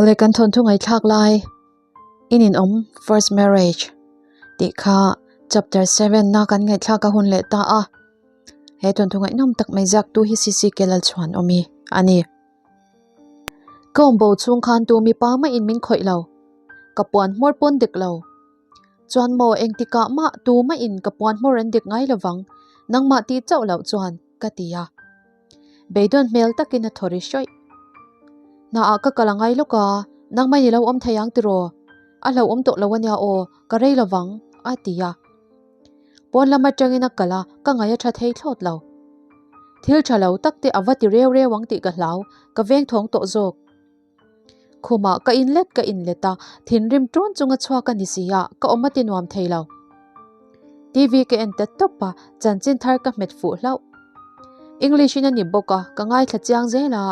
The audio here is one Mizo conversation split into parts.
Awle kan thawnthu ngaihthlak lai in inawm first marriage tih kha chapter 7 na kan ngaihthlak a hun leh ta a he thawnthu ngaihnawm tak mai ziak tu hi CCK Lalchhuan awmi a ni. Ka awm bo chhung khan tu mipa mah in min khawih lo ka puan hmawr pawn dik lo. Chuan maw engtikah mah tu mah in ka puan hmawr an dik ngai lovang nangmah tih chauh loh chuan ka ti a. Beidawn hmel takin a thaw ri hrawih. Hna ah ka kal a ngai lawk a, nangmah i lo awm thei ang tiraw? A hlauhawm tawh lo ania aw, ka rei lovang a ti a. Pawn lam atangin a kal a, ka ngaih a tha thei thlawt lo. Thil tha lo tak te a va ti reu reu ang tih ka hlau, ka veng thawng tawh zawk. Khumah ka inlet ka inlet a, thinrim ṭawn chunga chhuak a ni si a, ka awm a ti nuam thei lo. TV ka en ta tawp a, chanchin thar ka hmet fuh hlauh. English in a ni bawk a, ka ngaithla chiang zel a.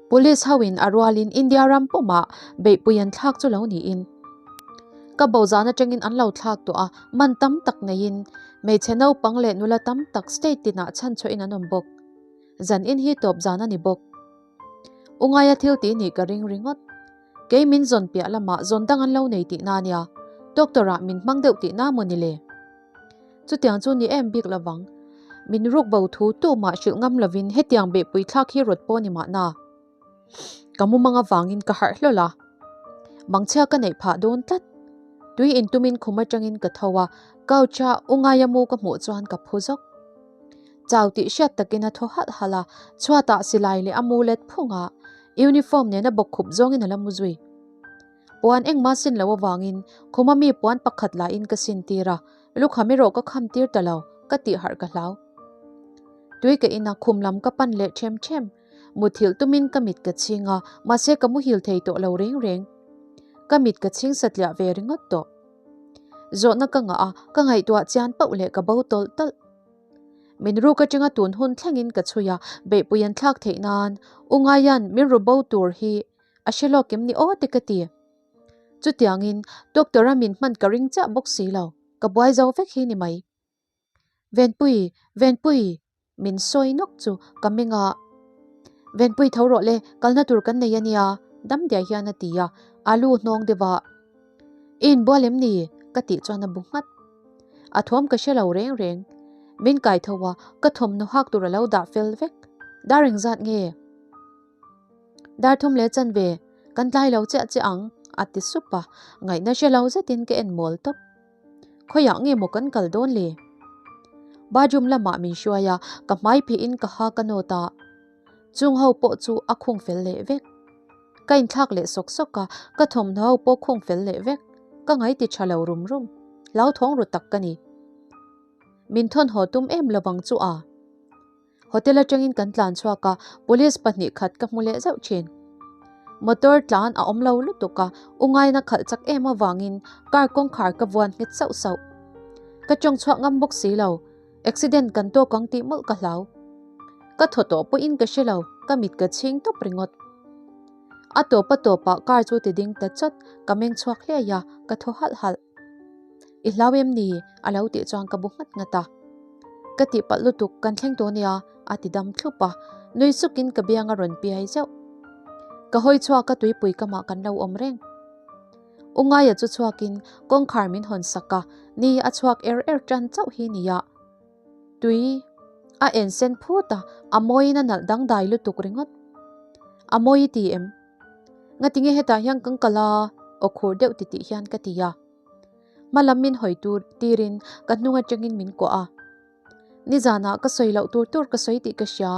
Police ho in a rualin India ram pumah beihpui an thlak chu lo niin. Ka bo zan atangin an lo thlak tawh a, man tam tak neiin hmeichhe naupang leh nula tam tak state tinah chhanchhuahin an awm bawk. Zan in hi tawp zan a ni bawk. U ngaia thil tih nih ka ring ringawt. Kei min zawn piah lamah zawn dang an lo nei tihna ania, doctor ah min hmang deuh tihna maw ni le? Chutiang chu ni em bik lovang. Min ruk bo thu tumah hrilh ngam lovin hetiang behpui thlak hi rawt pawh ni mahna. Ka mumang avangin ka harh hlawl a. Mangchhia ka neih phah dawn tlat. Tui intumin khum atangin ka tho a, couch a U ngaia mu ka hmuh chuan ka phu zawk. Chau tih hriat takin a thaw halh halh a, chhuatah silai leh a mu let phung a, uniform nena bawk khup zawngin a la mu zui. Puan engmah sin lo avangin khuma mi puan pakhat lahin ka sin tir a, lukham erawh ka kham tir ta lo, ka tih harh ka hlau. Tui ka in a, khum lam ka pan leh ṭhem ṭhem. Muthilh tumin ka mit ka chhing a, mahse ka muhil thei tawh lo reng reng. Ka mit ka chhing satliah ve ringawt tawh. Zawhna ka ngah a, ka ngaihtuah chian pauh leh ka bo tawlh tawlh. Min ruk atanga tun hun thlengin ka chhui a, beihpui an thlak theih nan U Ngaian min ru bo tur hi a hre lawk em ni aw te ka ti. Chutiangin doctor a min hman ka ring chiah bawk si lo, ka buai zo vek hi ni mai. Venpui, Venpui, min sawi nawk chu ka meng a. Venpui tho rawh le, kalna tur kan nei a nia, dam diai hian a ti a, a lu hnawng deuh a. I inbual em ni? ka tih chuan a bu nghat. A thuam ka hre lo reng reng. Min kai tho a, ka thawmhnaw hak tur a lo dah fel vek. Dar engzat nge? Dar thum leh chanve, kan tlai lo chiah chiah ang, a ti sup a, ngaihna hre lo zetin ka en mawl tawp. Khawiah nge maw kan kal dawn le? Bathroom lamah min hruai a, ka hmai phihin ka ha ka nawt a. Chung ho pawh chu a khung fel leh vek. Ka inthlak leh sawk sawk a, ka thawmhnaw ho pawh khung fel leh vek. Ka ngai ti tha lo rum rum. Hlauthawng ru tak ka ni. Min thawn haw tum em lovang chu a. Hotel atangin kan tlan chhuak a, police pahnih khat ka hmu leh zauh thin. Motor tlan a awm lo lutuk a, u ngaina khalh chak em avangin car kawngkhar ka vuan nghet sauh sauh. Ka tawng chhuak ngam bawk si lo. Accident kan tawk ang tih mawlh ka hlau. Ka thaw tawh pawhin ka hre lo, ka mit ka chhing tawp ringawt. A tawp a tawpah car chu ti ding ta chawt, ka meng chhuak hliai a, ka thaw halh halh. I hlau em ni? a lo tih chuan ka bu nghat nghat a. Ka tihpalh lutuk, kan thleng tawh nia, a ti dam thlup a, nui sukin ka biang a rawn piai zeuh. Ka hawi chhuak a tuipui kamah kan lo awm reng. U Ngaia chu chhuakin kawngkhar min hawn sak a, ni a chhuak er er tan chauh hi nia. Tui a en sen phut a, a mawiin a nalh dangdai lutuk ringawt. A mawi i ti em? Ngatinge hetah hian kan kal a? Aw khur deuh titih hian ka ti a. Hma lam min hawi tur tirin ka hnung atangin min kuah a. Nizanah ka sawi loh tur tur ka sawi tih ka hria,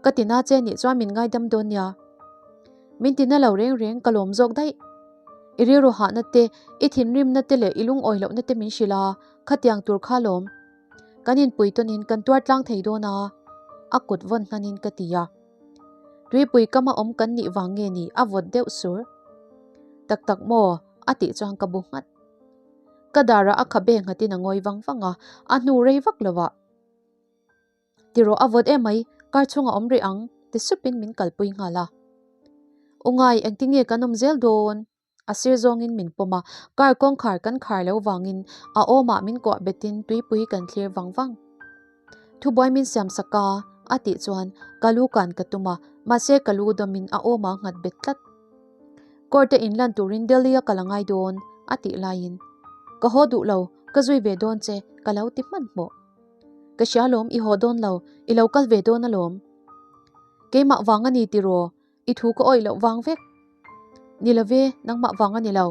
ka tina che nih chuan min ngaidam dawn nia. Min tina lo reng reng ka lawm zawk daih. I rilru hahna te, i thinrimna te leh i lungawi lohna te min hrilh a, khatiang tur kha lawm. Kan inpui tawnin kan tuar tlang thei dawn a, a kut vawn hnanin ka ti a. Tuipui kama awm kan nih vang nge ni a vawt deuh sur. Tak tak maw? a tih chuan ka bu nghat. Ka darah a khabe nghatin a ngawi vang vang a, a hnu rei vak lo ah. Tirawh a vawt emai, kar chhungah awm rih ang, ti supin min kalpui nghal a. U ngai, engtinge kan awm zel dawn? A sir zawngin min pawm a, kar kawngkhar kan khar lo vangin a awmah min kuah betin tuipui kan thlir vang vang. Thubuai min siam sak a, a tih chuan ka lu kan ka tum a, mahse ka lu dawmin a awmah nghat bet tlat. Court-a inlan turin Delhi-a kal a ngai dawn, a tih laiin, Ka haw duh lo, ka zui ve dawn che, ka lo ti hmanhmawh. Ka hria lawm, i haw dawn lo, i lo kal ve dawn alawm. Keimah vang a ni tiraw, i thu ka awih loh vang vek. Ni lo ve, nangmah vang a ni lo.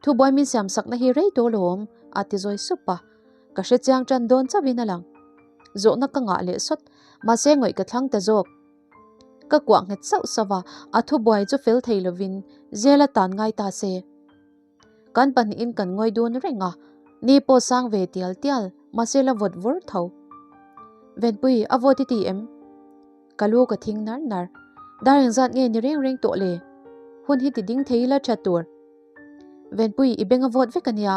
Thubuai min siam sakna hi rei tawh lawm, a ti zawi sup a. Ka hre chiang tan dawn chauhin a lang. Zawhna ka ngah leh sawt, mahse ngawih ka thlang ta zawk. Ka kuah nghet sauh sauh a, a thubuai chu fel thei lovin jail a tan ngai ta se. Kan pahnihin kan ngawi dun reng a, ni pawh sang ve tial tial, mahse la vawt vur tho. Venpui, a vawt i ti em? Ka lu ka thing nar nar. Dar engzat nge ni reng reng tawh le? Hun hi ti ding thei ila tha tur. Venpui, i beng a vawt vek a nia.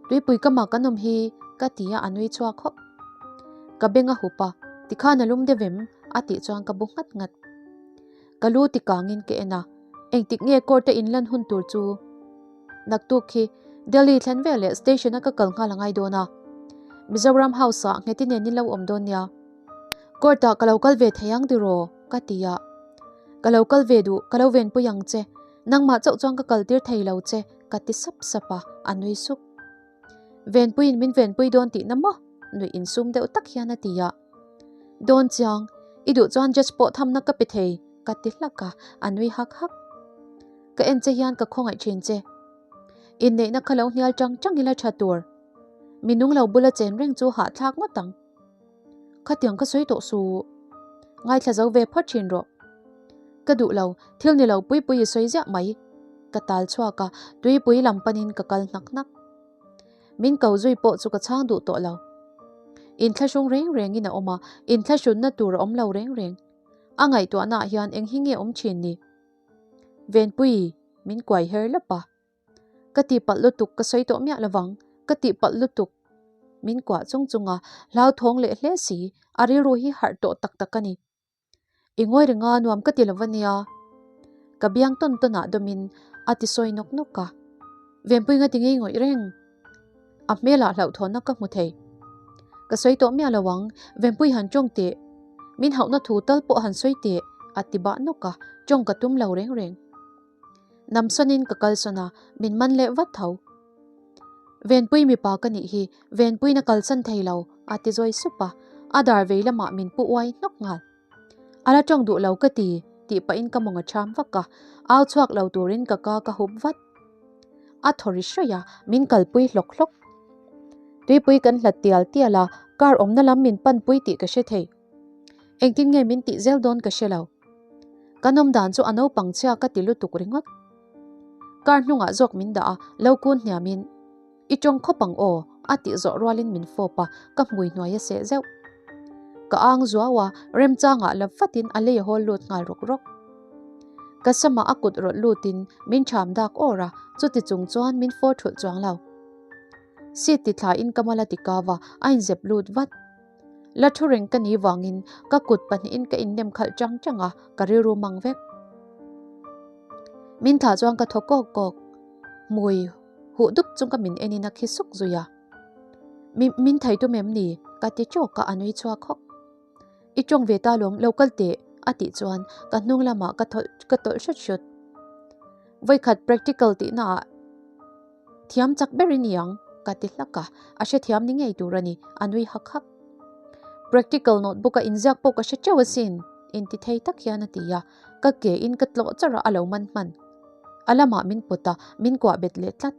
Tuipui ka mah kan awm hi, ka ti a, a nui chhuak hawp. Ka beng a hup a, tikhan a lum deuh em? a tih chuan ka bu nghat nghat. Ka lu ti kangin ka en a, engtik nge court a inlan hun tur chu? Naktuk khi Delhi thlen vel leh station a ka kal nghal a ngai dawn a, Mizoram House ah ngheti nen in lo awm dawn nia. Court ah ka lo kal ve thei ang tiraw? ka ti a. Ka lo kal ve duh, ka lo venpui ang che. Nangmah chauh chuan ka kal tir thei lo che, ka ti sap sap a, a nui suk. Venpuiin min venpui dawn tihna maw? Nuih insum deuh tak hian a ti a. Dawn chiang, i duh chuan judge pawh thamna ka pe thei, ka ti hlak a, a nui hak hak. Ka en che hian ka khawngaih thin che. Inneihna kha lo hnial chang chang ila tha tur. Mi nung lo bula chen reng chu hahthlak ngawt ang. Khatiang ka sawi tawh suh. Ngaithla zo ve phawt thin rawh. Ka duh lo, thil ni lo pui pui i sawi ziah mai. Ka tal chhuak a, tuipui lam panin ka kal hnak hnak. Min ko zui pawh chu ka chhang duh tawh lo. Inthlahrung reng rengin a awm a, inthlahrunna tur a awm lo reng reng. A ngaihtuahnaah hian eng hi nge awm thin ni? Venpui, min kuai her lawp a. Ka tihpalh lutuk ka sawi tawh miah lovang, ka tihpalh lutuk. Min kuah chung chung a, hlauthawng leh hle si, a rilru hi harh tawh tak tak a ni. I ngawi renga nuam ka ti lo va nia. Ka biang tawn tawn ah dawmin a ti sawi nawk nawk a. Venpui nga ti ngei ngawih reng. A hmelah hlauhthawnna ka hmu thei. Ka sawi tawh miah lo ang, Venpui han tawng teh. Min hauhna thu tal pawh han sawi teh, a ti bah nawk a, tawng ka tum lo reng reng. Namsawnin ka kalsawn a, min man leh vat tho. Venpui mipa ka nih hi, Venpuiin a kalsan thei lo, a ti zawi sup a, a dar vei lamah min pu uai hnawk nghal. A la tawng duh lo ka ti, tih pahin ka mawng a cham vak a, au chhuak lo turin ka ka ka hup vat. A thaw ri hraih a, min kalpui hlawk hlawk. Tuipui kan hlat tial tial a, car awmna lam min panpui tih ka hre thei. Engtin nge min tih zel dawn ka hre lo. Kan awm dan chu a naupang chhia ka ti lutuk ringawt. Car hnungah zawk min dah a, lo kun hniamin, I tawng khawp ang aw, a tih zawh rualin min fawp a, ka hmui hnuai a seh zeuh. Ka ang zuau a, remchangah la vatin a lei a hawl lut nghal rawk rawk. Ka samah a kut rawlh lutin min ṭham dak awr a, chuti chung chuan min fawr thulh chuang lo. Seat ti thlain ka mal a ti kau a, a inzep lut vat. La thu reng ka ni vangin ka kut pahnihin ka innem khalh chang chang a, ka rilru mang vek. Min thlah chuan ka thaw kawk kawk. Hmui huh dup chung ka min enin a khi suk zui a. Mi, min thei tum em ni? Ka ti chawk a, a nui chhuak hawk. I tawng ve ta lawm, lo kal teh, a tih chuan ka hnung lamah ka thawlh, ka tawlh hrut hrut. Vawikhat practical tihna ah Thiam chak ber i ni ang, ka ti hlak a, a hrethiam ni ngei tur a ni, a nui hak hak. Practical notebook a inziak pawh ka hre teuh asin, inti thei tak hian a ti a, ka ke in ka tlawh char a, a lo man hman. A lamah min pawt a, min kuah bet leh tlat.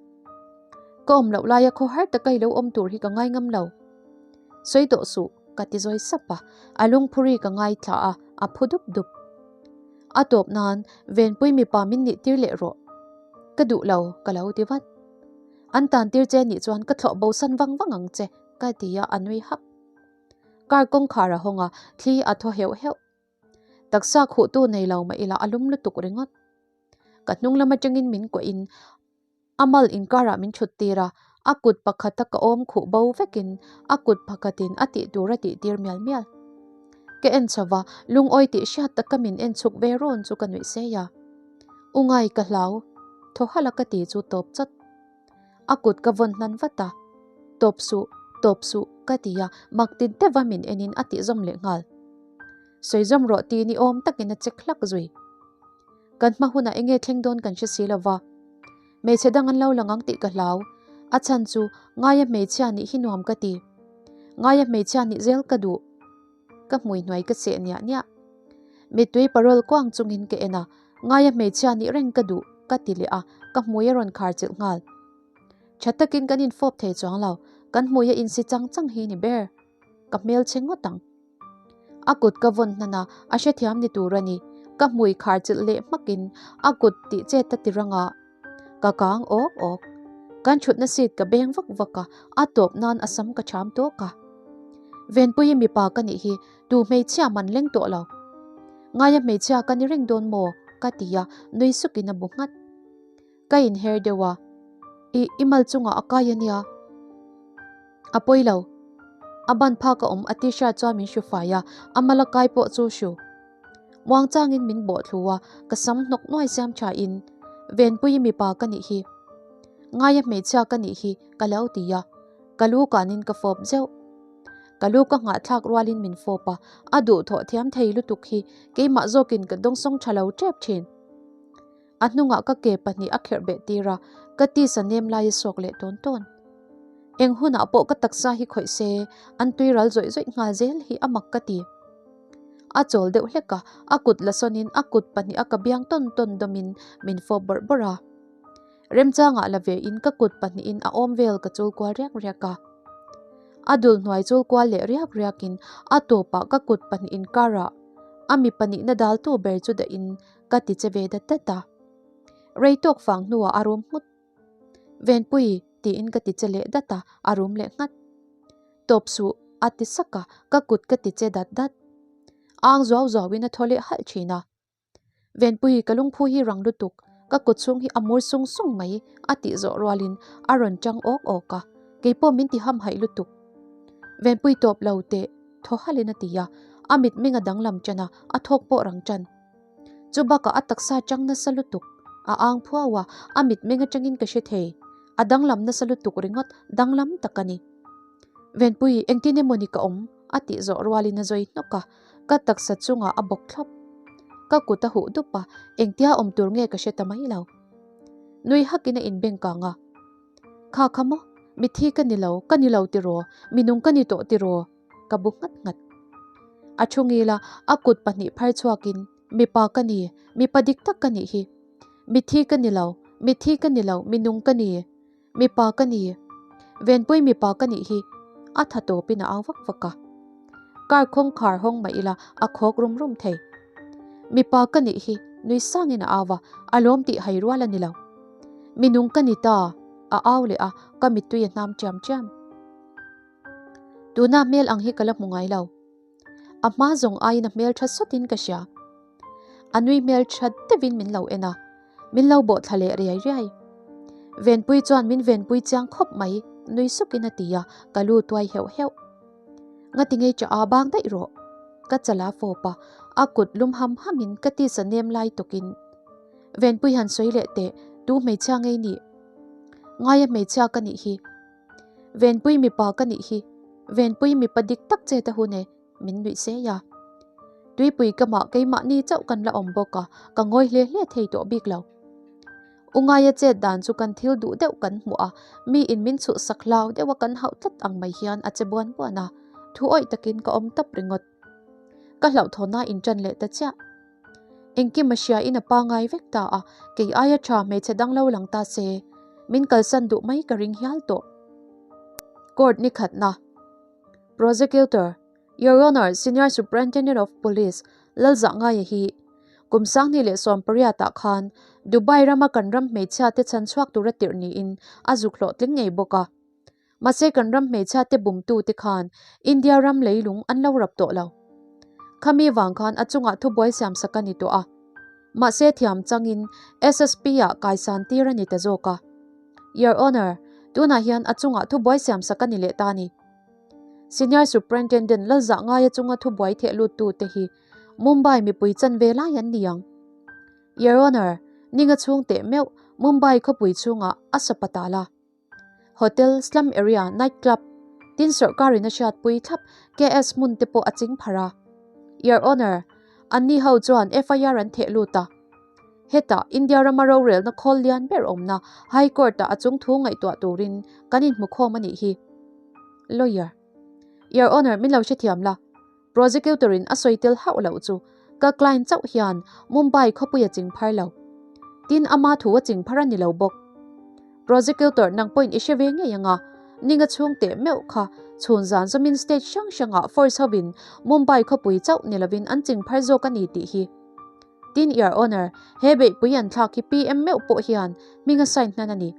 Ka awm loh laia khaw har taka i lo awm tur hi ka ngai ngam lo. Sawi tawh suh, ka ti zawi sap a, a lungphuri ka ngaithla a, a phu dup dup. A tawp nan Venpui mipa min nih tir leh rawh. Ka duh lo, ka lo ti vat. An tan tir che nih chuan ka thlawh bo san vang vang ang che, ka ti a, a nui hak. Car kawngkhar a hawng a, thli a thaw heuh heuh. Taksa khuhtu nei lo mah ila a lum lutuk ringawt. Ka hnung lam atangin min kuahin A mal inkarah min thut tir a, a kut pakhata ka awm khuh bo vekin a kut pakhatin a tih tur a tih tir mial mial. Ka en chho va, lungawi tih hriat taka min en chhuk ve rawn chu ka nuih sei a. U ngai ka hlau, thaw halh a ka ti chu tawp chawt. A kut ka vawn hnan vat a, Tawp suh, tawp suh, ka ti a, mak ti deuh va min enin a tih zawm leh nghal. Sawi zawm rawh ti ni awm takin a chek hlak zui. Kan hma hunah enge thleng dawn kan hre si lo va. Hmeichhe dang an lo lang ang tih ka hlau. A chhan chu ngaia hmeichhia nih hi nuam ka ti. Ngaia hmeichhia nih zel ka duh. Ka hmui hnuai ka seh niah niah. Mittui parawl kuang chungin ka en a, ngaia hmeichhia nih reng ka duh ka ti leh a, ka hmui a rawn khar chilh nghal. Tha takin kan infawp thei chuang lo, kan hmui a insi chang chang hi ni ber. Ka hmelchhe ngawt ang. A kut ka vawn hnan a, a hrethiam ni tur a ni. Ka hmui khar chilh leh hmakin a kut tih chet a ti rang a, ka kang awk awk. Kan thutna seat ka beng vak vak a, a tawp nan a sam ka cham tawk a. Venpuii mipa ka nih hi tu hmeichhia man leng tawh lo. Ngaia hmeichhia ka ni reng dawn maw? ka ti a, nui sukin a bu nghat. Ka inher deuh a, I i mal chungah a kai a nia. A pawi lo. A ban phak a awm a t-shirt chuan min hru fai a, a mal a kai pawh chu hru. Muang changin min bawh thlu a, ka sam hnawk nuai siam tha in, Venpuii mipa ka nih hi. Ngaia hmeichhia ka nih hi ka lo ti a, ka lu kanin ka fawp zeuh. Ka lu ka nghahthlak rualin min fawp a, a duhthawh thiam thei lutuk hi keimah zawkin ka dawngsawng tha lo tep thin. A hnungah ka ke pahnih a kherh beh tir a, ka tisa nem lai a sawk leh tawn tawn. Eng hunah pawh ka taksa hi khawih se, an tui ral zawih zawih nghal zel hi a mak ka ti. A chawl deuh hlek a, a kut la sawnin a kut pahnih a ka biang tawn tawn dawmin min fawp bawrh bawrh a. Remchangah la ve in ka kut pahnihin a awm vel ka chul kual riak riak a. A dul hnuai chul kual leh riak riakin a tawpah ka kut pahnih inkarah a mipa nihna daltu ber chu dahin Ka ti che ve dat dat a. Rei tawk fang hnuah a rum nghut. Venpui, tiin ka ti che leh dat a, a rum leh nghat. Tawp suh, a ti sak a, ka kut ka ti che dat dat. Ang zuau zuauin a thaw leh halh thin a. Venpui, ka lungphu hi rang lutuk, ka kut chhung hi a mur sung sung mai, a tih zawh rualin a rawn tang awk awk a, keipawh min ti hamhaih lutuk. Venpui tawp lo teh, thaw halhin a ti a, a mitmeng a danglam ṭan a, a thawk pawh rang ṭan. Chu bakah a taksa chang nasa lutuk, a ang phuau a, a mitmeng atangin ka hre thei. A danglam nasa lutuk ringawt, danglam tak a ni. Venpui, engtin emaw ni ka awm? a tih zawh rualin a zawi hnawk a, ka taksa chungah a bawk thlawp. Ka kut a huh dup a, engtia awm tur nge ka hre ta mai lo. Nui hakin a inbeng kang a, Kha kha maw, mithi ka ni lo, ka ni lo tiraw, minung ka ni tawh tiraw? Ka bu nghat nghat. A thu ngil a, a kut pahnih phar chhuakin, Mipa ka ni, mipa dik tak ka nih hi. Mithi ka ni lo, mithi ka ni lo, minung ka ni. Mipa ka ni. Venpui mipa ka nih hi. A tha tawpin a au vak vak a. Car kawngkhar hawng mah ila a khawk rum rum thei. Mipa ka nih hi, nui sangin a au a, a lawm tih hai rual a ni lo. Minung ka ni ta, a au leh a, ka mittui a hnam chiam chiam. Tuna hmel ang hi ka la hmu ngai lo. A hma zawng aiin a hmel tha sawtin ka hria. A nui hmel tha deuhin min lo en a, min lo bawh thla leh riai riai. Venpui chuan min venpui chiang khawp mai, nui sukin a ti a, ka lu tuai heuh heuh. Ngati ngei cha a bang daih rawh. Ka chala fawp a, a kut lum ham hamin ka tisa nem lai tawkin. Venpui han sawi leh teh, tu hmeichhia ngei nih? Ngaia hmeichhia ka nih hi. Venpui mipa ka nih hi, Venpui mipa dik tak che ta hun e, min nuih sei a. Tuipui kamah keimahni chauh kan la awm bawk a, ka ngawi hle hle thei tawh bik lo. U Ngaia chet dan chu kan thil duh deuh kan hmuh a, mi in min chhuhsak hlau deuh a kan hauh tlat ang mai hian a che buan buan a, thu awih takin ka awm tawp ringawt. Ka hlauhthawna inṭan leh ta chiah. Engkim a hria in a pangai vek ta a, kei aia tha hmeichhe dang lo lang ta se, min kalsan duh mai ka ring hial tawh. Court ni khatna Prosecutor, Your Honour, Senior Superintendent of Police, Lalzahngaia hi kum sanghnih leh sawmpariat ah khan Dubai rama kan ram hmeichhia te chhan chhuak tura tirh niin a zuk hlawhtling ngei bawk a. Mahse kan ram hmeichhia te bumtu te khan India ram leilung an lo rap tawh lo. Khami vang khan a chungah thubuai siamsak a ni tawh a. Mahse thiam changin SSP ah kaisan tir a ni ta zawk a. Your Honour, tunah hian a chungah thubuai siamsak a ni leh ta a ni. Senior Superintendent Lalzahngaia chunga thubuai theh luttu te hi Mumbai mipui chanve lai an ni ang. Your Honour, ninga chhung teh meuh Mumbai khawpui chhungah a sapatal a. Hotel, slum area, night club, tin sawrkarin a hriatpui thlap KS hmun te pawh a ching pharh a. Your Honour, anni ho chuan FIR an theh lut a. Hetah India rama rorelna khawl lian ber awmna High Court-ah a chung thu ngaihtuah turin kan inhmukhawm a nih hi. Lawyer, Your Honour, min lo hrethiam la. Prosecutor-in a sawi tel hauh loh chu ka client chauh hian Mumbai khawpui a ching phar lo. Tin, ama thu a ching phar a ni lo bawk. Prosecutor, nang pawhin i hre ve ngei ang a, ninga chhung teh meuh kha chhun zan zawmin state hrang hrangah force hovin Mumbai khawpui chauh ni lovin an ching phar zawk a ni tih hi. Tin, Your Honour, he beihpui an thlak hi PM meuh pawh hian hming a sign hnan a ni.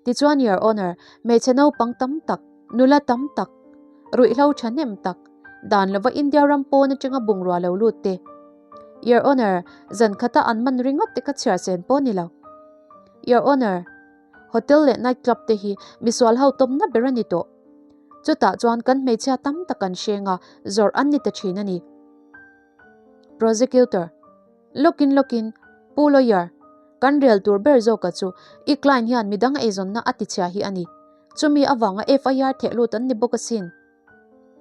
Tichuan Your Honour, hmeichhe naupang tam tak, nula tam tak, ruihhlo thahnem tak, dan lova India ram pawn atanga bungrua lo lut te, Your Honour, zan khata an man ringawt te kha chhiar sen pawh ni lo. Your Honour, Hotel leh Night Club te hi misual ho tawpna ber a ni tawh. Chutah chuan kan hmeichhia tam tak an hreng a, zawrh an ni ta thin a ni. Prosecutor, Lawkin lawkin, Pu Lawyer, kan rel tur ber zawka chu i client hian midang eizawnna a tichhia hi a ni. Chumi avanga FIR theh lut an ni bawk asin.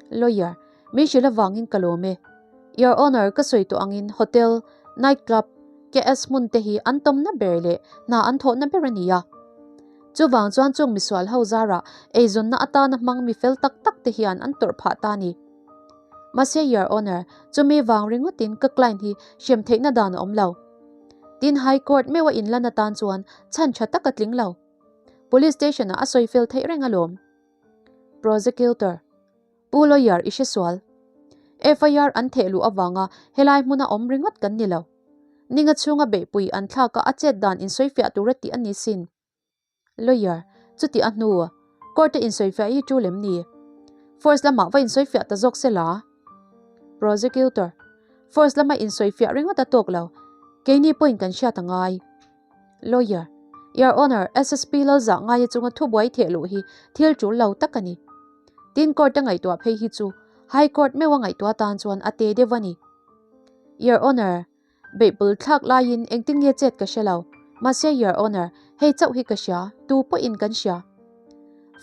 Lawyer, Min hrilh avangin ka lawm e. Your Honour, ka sawi tawh angin hotel, night club, KS hmun te hi an tawmna ber leh hna an thawhna ber a ni a. Chuvang chuan chung misual ho zarah eizawnna atana hmang mi fel tak tak te hian an tawrh phah ta a ni. Mahse Your Honour, chumi vang ringawtin ka client hi hrem theihna dan a awm lo. Tin High Court meuha inlan atan chuan chhan tha tak a tling lo. Police Station ah a sawi fel theih reng alawm. Prosecutor, Pu Lawyer i hre sual. FIR an theh luh avanga helai hmuna awm ringawt kan ni lo. Ninga chhunga beihpui an thlak a a chet dan insawifiah tura tih a ni sin. Lawyer, Chuti a hnu, court a insawifiah hi tu lem ni? Force lamah va insawifiah ta zawk se la? Prosecutor, Force lama insawifiah ringawt a tawk lo, keini pawhin kan hriat a ngai. Lawyer, Your Honour, SSP Lalzah ngaia chunga thubuai theh luh hi thil tul lo tak a ni. Tin court a ngaihtuah phei hi chu High Court meuh a ngaihtuah tan chuan a te deuh a ni. Your Honour, Beihpul thlak laiin engtin nge chet ka hre lo. Mahse Your Honour, hei chauh hi ka hria, tu pawhin kan hria.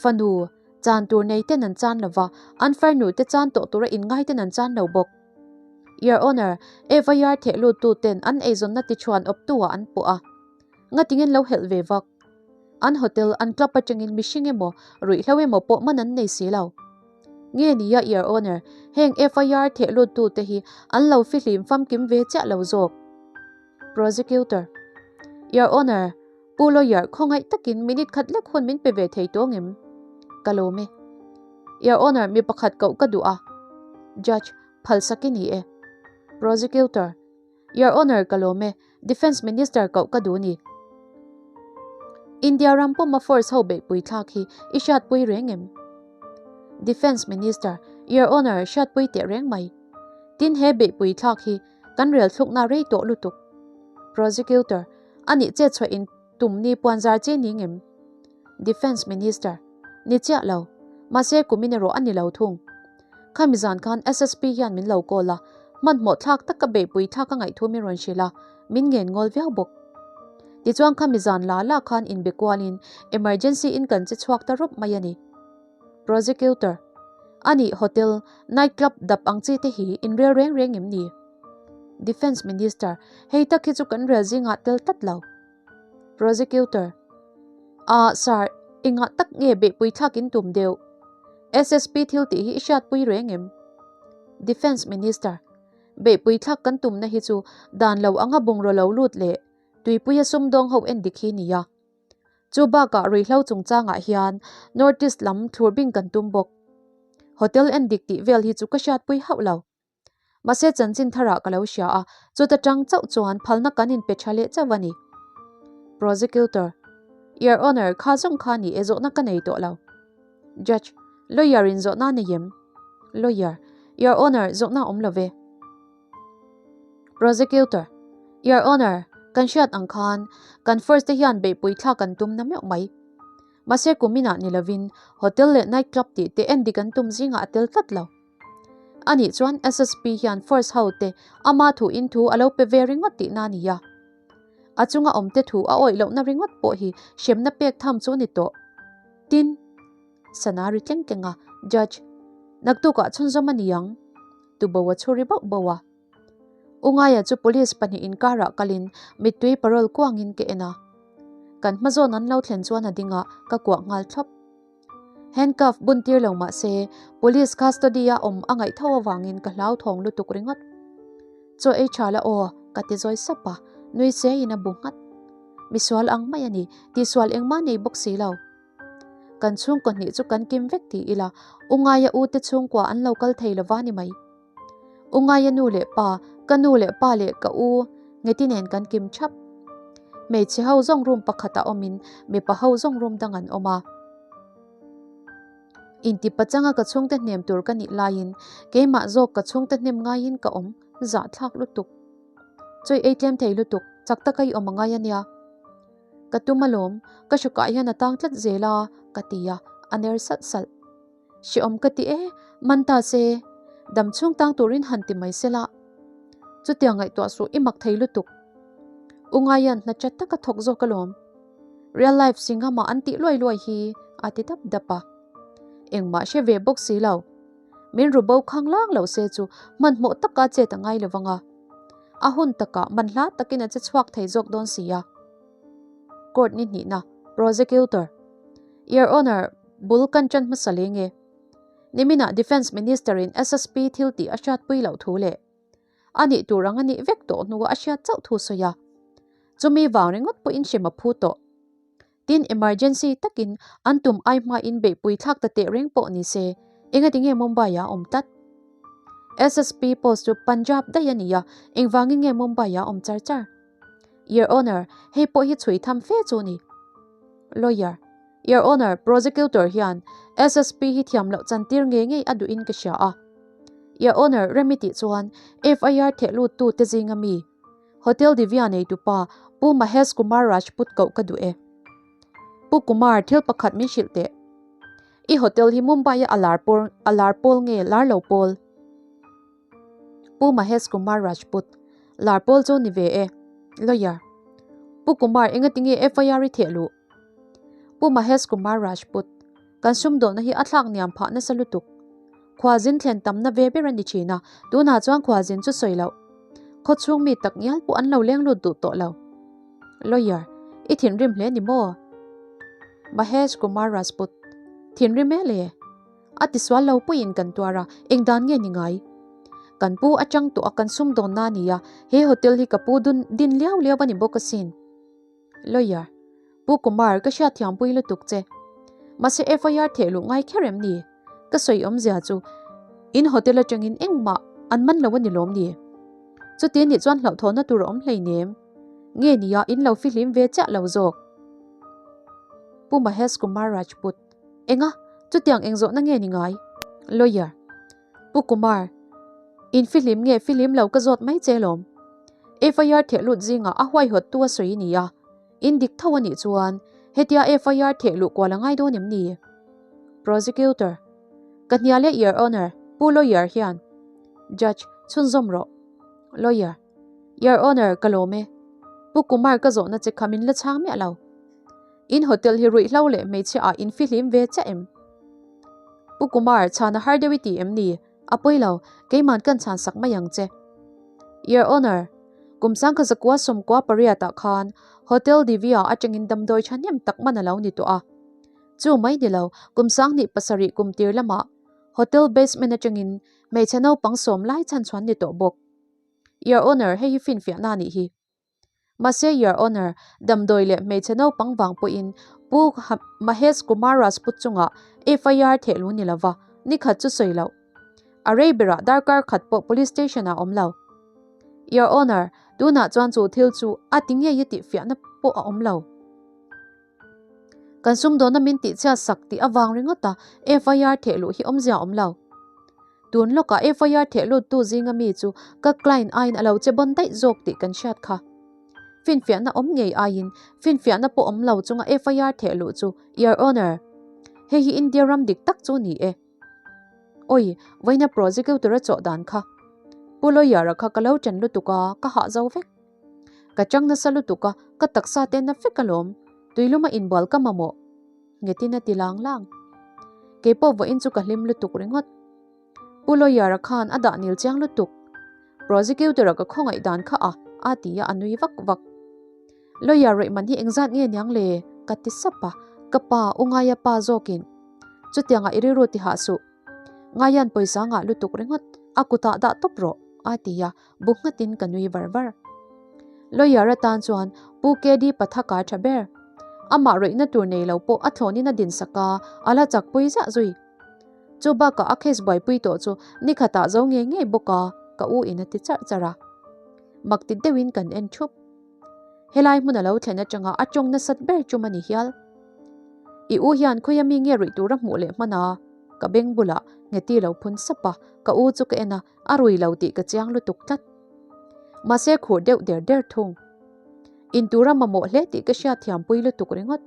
Fanu, chan tur nei ten an chan lova, an farnu te chan tawh tura inngai ten an chan lo bawk. Your Honour, FIR theh lut tu ten an eizawnna tichhuan awptu ah an puh a. Ngatingin lo helh ve vak. An hotel, an club atangin mihring emaw, ruihhlo emaw pawh man an nei si lo. Nge nia Your Honour, heng FIR theh lut tu te hi an lo fihlim famkim ve chiah lo zawk. Prosecutor, Your Honour, Pu Lawyer khawngaih takin minute khat lek hun min pe ve thei tawng em? Ka lawm e. Your Honour, mi pakhat koh ka duh a. Judge, Phalsak i ni e. Prosecutor, Your Honour ka lawm e, Defence Minister koh ka duh ni. India ram puma force ho beihpui thlak hi i hriatpui reng em? Defence Minister, Your Honour hriatpui teh reng mai. Tin he beihpui thlak hi kan rel thlukna rei tawh lutuk. Prosecutor, Anih che chhuah in tum ni puanzar che ning em? Defence Minister, Ni chiah lo. Mahse kumin erawh a ni lo thung. Khami zan khan SSP hian min lo call a, hmanhmawh thlak taka beihpui thlak a ngaihthu min rawn hrilh a, min ngen ngawl viau bawk. Tichuan khami zan la la khan inbe kualin emergency in kan che chhuak ta rawp mai a ni. Prosecutor, Anih hotel, night club dap ang chi te hi in rel reng reng em ni? Defence Minister, Hei tak hi chu kan rel zingah tel tlat lo. Prosecutor, Ah, sir, engah tak nge beihpui thlak in tum deuh? SSP thil tih hi i hriatpui reng em? Defence Minister, Beihpui thlak kan tumna hi chu dan lo anga bungraw lo lut leh tuipuia sumdawng ho en dik hi nia. Chu bakah ruihhlo chungchangah hian North East lam thlur bing kan tum bawk. Hotel en dik tih vel hi chu ka hriatpui hauh lo. Mahse chanchin tharah ka lo hria a, chuta tang chauh chuan phalna kan inpe tha leh chauh a ni. Prosecutor, Your Honour, kha zawng kha ni e zawhna ka nei tawh lo. Judge, Lawyer in zawhna nei em? Lawyer, Your Honour, zawhna awm lo ve. Prosecutor, Your Honour, kan hriat ang khan kan first te hian beihpui thlak an tum na meuh mai. Mahse kuminah ni lovin hotel leh night club tih te endik an tum zingah a tel tlat lo. Anih chuan SSP hian force ho te ama thu in thu a lo pe ve ringawt tihna a ni a. A chunga awmte thu a awih lohna ringawt pawh hi hremna pek tham chu a ni tawh. Tin, sana ri tleng tleng a, Judge, naktukah chhunzawm a ni ang. Tubo a chhu ri bauh bauh a. U Ngaia chu police pahnih inkarah kalin mittui parole kuangin ka en a. Kan hma zawn an lo thlen chuan a ding a, ka kuah nghal thlawp. Handcuff bun tir lo mah se, police custody-a awm a ngaih tho avangin ka hlauthawng lutuk ringawt. Chaw ei tha la aw, ka ti zawi sap a, nui seiin a bu nghat. Misual ang mai a ni, tihsual engmah nei bawk si lo. Kan chhungkaw hnih chu kan kim vek ti ila, U Ngaia u te chhungkua an lo kal thei lova ni mai. U Ngaia nu leh pa, ka nu leh pa leh ka u Ngeti nen kan kim thap. Hmeichhe ho zawng room pakhatah awmin mipa ho zawng room dang an awm a. Inti pachanga ka chhungte hnem tur ka nih laiin keimah zawk ka chhungte hnem ngaiin ka awm zahthlak lutuk. Chawi ei tlem thei lutuk, chak taka i awm a ngai a nia. Ka tum alawm, ka hrukah hian a tang tlat zel a, ka ti a, a ner salh salh. Hreawm ka ti e, man ta se, dam chhung tang turin han ti mai se la. Chutiang ngaihtuah suh i mak thei lutuk. U Ngaian hna chat taka thawk zawk alawm. Real life Singhama an tih luai luai hi a ti dap dap a. Engmah hre ve bawk si lo. Min ru bo khang lang lo se chu hmanhmawh taka chet a ngai lo vang a. A hun takah man hla takin a che chhuak thei zawk dawn si a. Court ni hnihna, Prosecutor. Your Honour, bul kan ṭan hmasa leng e. Niminah Defence Minister-in SSP thil tih a hriatpui loh thu leh a nih tur ang a nih vek tawh hnuah a hriat chauh thu sawi a. Chumi vang ringawt pawhin hrem a phu tawh. Tin, emergency takin an tum ai hmain beihpui thlak ta teh reng pawh ni se, engati nge Mumbai-ah a awm tlat? SSP post chu Punjab daih a ni a, engvangin nge Mumbai-ah a awm char char? Your Honour, hei pawh hi chhui tham fe chu ni. Lawyer, Your Honour, Prosecutor hian SSP hi thiam loh chantir ngei ngei a duhin ka hria a. Your Honour, rem i tih chuan FIR theh luttu te zinga mi, Hotel Divya neitupa Pu Mahesh Kumar Rajput koh ka duh e. Pu Kumar, thil pakhat min hrilh teh. I hotel hi Mumbai-a a lar pawl a lar pawl nge lar lo pawl? Pu Mahesh Kumar Rajput, Lar pawl chu ni ve e. Lawyer, Pu Kumar engati nge FIR i theh luh? Pu Mahesh Kumar Rajput, Kan sumdawhna hi a thlak niam phah nasa lutuk. Khualzin thlen tamna ve ber a ni thin a, tunah chuan khualzin chu sawi loh. Khawchhung mi tak ngial pawh an lo leng lut duh tawh lo. Lawyer, I thinrim hle ni maw? Mahesh Kumar Rajput, Thinrim e le. A tisual lo puiin kan tuar a, eng dan nge ni ngai? Kan pu atang tawh a kan sumdawnna a ni a, he hotel hi ka pu dun din liau liau a ni bawk asin. Lawyer, Pu Kumar, ka hriat thiampui lutuk che. Mahse FIR theh luh ngai kher em ni? Ka sawi awmzia chu in hotel atangin engmah an man lo a ni lawm ni? Chuti nih chuan hlauhthawhna tur a awm hleinem. Nge nia in lo fihlim ve chiah lo zawk? Pu Mahesh Kumar Rajput, Enga, chutiang eng zawhna nge ni ngai? Lawyer, Pu Kumar, In fihlim nge fihlim lo ka zawt mai che lawm. FIR theh lut zingah a huaihawttu a sawi nia. In dik tho a nih chuan hetia FIR theh luh kual a ngai dawn em ni? Prosecutor, Ka hnial e Your Honour, Pu Lawyer hian. Judge, Chhunzawm rawh. Lawyer, Your Honour, ka lawm e. Pu Kumar ka zawhna che kha min la chhang miah lo. In hotel hi ruihhlo leh hmeichhia ah in fihlim ve chiah em? Pu Kumar, chhan a har deuh i ti em ni? A pawi lo, keiman kan chhan sak mai ang che. Your Honour, kum sangkha zakua sawmkua pariat ah khan Hotel Divya atangin damdawi thahnem tak man a lo ni tawh a. Chu mai ni lo, kum sanghnih pasarih kum tir lamah Hotel basement atangin hmeichhe naupang sawm lai chhan chhuan ni tawh bawk. Your Honour, hei hi finfiahna a nih hi. Mahse Your Honour, damdawi leh hmeichhe naupang vang pawhin Pu Mahesh Kumar Rajput chungah FIR theh lu ni lova, nikhat chu sawi loh. A rei berah darkar khat pawh Police Station ah awm lo. Your Honour, tunah chuan chu thil chu a ti ngei e tih fiahna pawh a awm lo. Kan sumdawna min tihchhiat sak tih avang ringawt a FIR theh luh hi awmzia awm lo. Tun lawkah FIR theh luttu zinga mi chu ka client aiin a lo che bawn daih zawk tih kan hriat kha. Finfiahna awm ngei aiin finfiahna pawh awm lo chunga FIR theh luh chu Your Honour, hei hi India ram dik tak chu ni e. Oi, vawiina prosecutor a chawh dan kha. Pu lawyer-a kha ka lo ṭan lutuk a, ka hah zo vek. Ka chang nasa lutuk a, ka taksa te na vek alawm. Tuiluma inbual ka mamawh. Nghetin a ti lang lang. Keipawh vawiin chu ka hlim lutuk ringawt. Pu lawyer-a khan a dah nil chiang lutuk. Prosecutor-a ka khawngaih dan kha a, a ti a, a nui vak vak. Lawyer rawih man hi engzat nge niang le? ka ti sap a, ka pa, u Ngaia pa zawkin, Chutiangah i rilru ti hah suh. Ngaian pawisa ngah lutuk ringawt, a kutah dah tawp rawh, a ti a, bu nghatin ka nui var var. Lawyer atan chuan Pu KD Pathaka tha ber. Amah rawihna tur nei lo pawh a thlawnin a dinsak a, a la chakpui ziah zui. Chu bakah a case buaipui tawh chu ni khatah zo ngei ngei bawk a, ka u in a ti charh charh a. Mak ti deuhin kan en thup. Helai hmun a lo thlen atanga a tawng nasat ber chum a ni hial. I u hian khawia mi nge ruih tura hmuh leh hman a? Ka beng bulah Ngheti lo phun sap a, ka u chu ka en a, a rui lo tih ka chiang lutuk tlat. Mahse khur deuh der der thung. In tura mamawh hle tih ka hriat thiampui lutuk ringawt,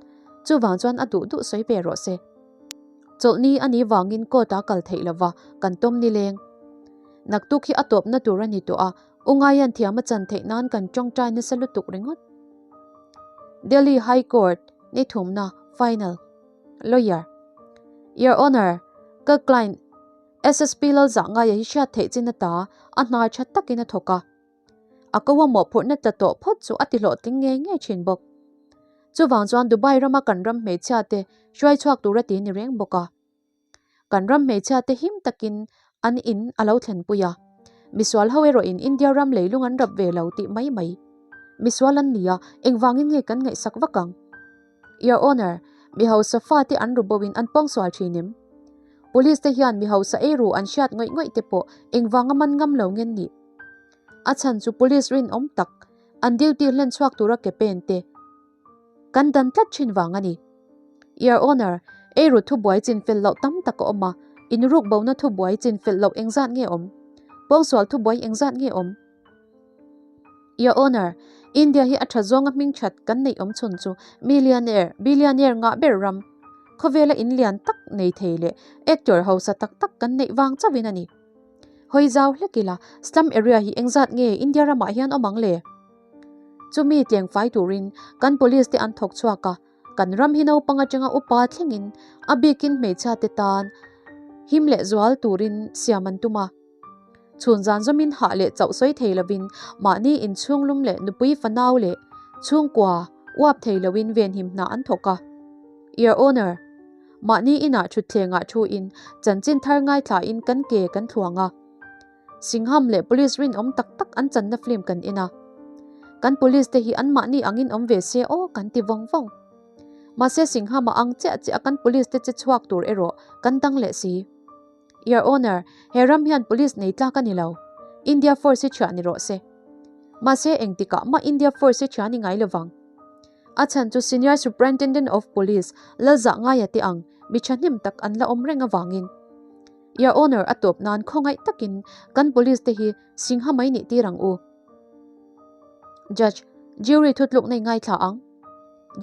chuvang chuan a duh duh sawi ve rawh se. Chawlhni a nih vangin court a kal theih lova kan tawm nileng. Naktuk hi a tawpna tur a ni tawh a, U Ngaian thiam a chan theih nan kan tawngtai nasa lutuk ringawt. Delhi High Court ni thumna final. Lawyer. Your Honour, ka client SSP Lalzah Ngaia hi hriat theih chin ata a hna tha takin a thawk a. A ko a mawhphurhna tla tawh phawt chu a ti hlawhtling ngei ngei thin bawk. Chuvang chuan Dubai rama kan ram hmeichhia te hruai chhuak tur a ti ni reng bawk a. Kan ram hmeichhia te him takin an in a lo thlenpui a. Misual ho erawhin India ram leilung an rap ve lo tih mai mai. Misual an ni a, engvangin nge kan ngaihsak vak ang? Your Honour, mi hausa fate an ru bo in an pawngsual thin em? Police te hian mi hausa ei ru an hriat ngawih ngawih te pawh engvanga man ngam lo ngen nih? A chhan chu police rinawm tak, an duty hlen chhuak tura ke pen te kan dan tlat thin vang a ni. Your Honour, ei ru thubuai chinfel loh tam tak a awm a, in ruk bona thubuai chinfel loh engzat nge awm? Pawngsual thubuai engzat nge awm? Your Honour, India hi a tha zawnga hming that kan neih awm chhun chu millionaire, billionaire ngah ber ram, khawvela in lian tak nei thei leh actor hausa tak tak kan neih vang chauhin a ni. Hawi zau hlek ila, slum area hi engzat nge India ramah hian awm ang le? Chumi tleng fai turin kan police te an thawk chhuak a, kan ram hi naupang atanga upa thlengin a bikin hmeichhia te tan him leh zual turin siam an tum a. Chhun zan zawmin hah leh chauh sawi thei lovin mahni inchhung lum leh nupui fanau leh chhungkua uap thei loin venhim hna an thawk a. Your Honour, mahni inah thutthlengah thuin chanchin thar ngaithlain kan ke kan thluang a. Singham leh police rinawm tak tak an channa film kan en a. Kan police te hi anmahni angin awm ve se aw kan ti vawng vawng. Mahse Singham a ang chiah chiah a kan police te che chhuak tur erawh kan dang leh si. Your Honour, he ram hian police nei tlak a ni lo. India force hi thiah ni rawh se. Mahse engtikah mah India force hi thiah ni ngai lovang. A chhan chu Senior Superintendent of Police Lalzah Ngaia te ang mi thahnem tak an la awm reng avangin. Your Honour a tawp nan khawngaih takin kan police te hi singha mai nih tir ang u. Judge, Jury thutluk nei ngaithla ang.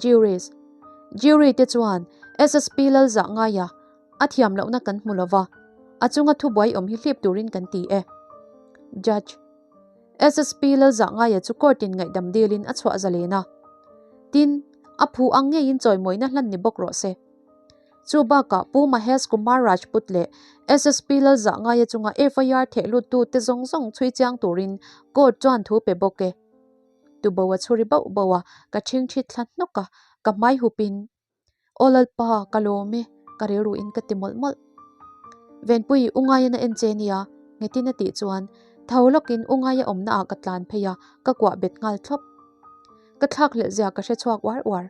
Juries, Jury te chuan SSP Lalzah Ngaia A thiam lohna kan hmu lova, a chunga thubuai awm hi hlip turin kan ti e. Judge, SSP Lalzahngaia chu court-in ngaihdam dilin a chhuah zalen a. Tin, a phu ang ngeiin chawimawina hlan ni bawk rawh se. Chu bakah Pu Mahesh Kumar Rajput leh SSP Lalzahngaia chunga FIR thehluttu te zawng zawng chhui chiang turin court chuan thu pe bawk e. Tubo a chhuri bauh bauh a, ka ṭhingṭhi thla hnawk a, ka hmai hupin Aw Lalpa, ka lawm e, ka rilru in ka ti mawlh mawlh. Venpui, u Ngaian a en che nia, Nghetin a tih chuan tho lawkin u Ngaia awmna ah ka tlan phei a, ka kuah bet nghal thlawp. Ka thlak hlelh zia ka hre chhuak uar uar.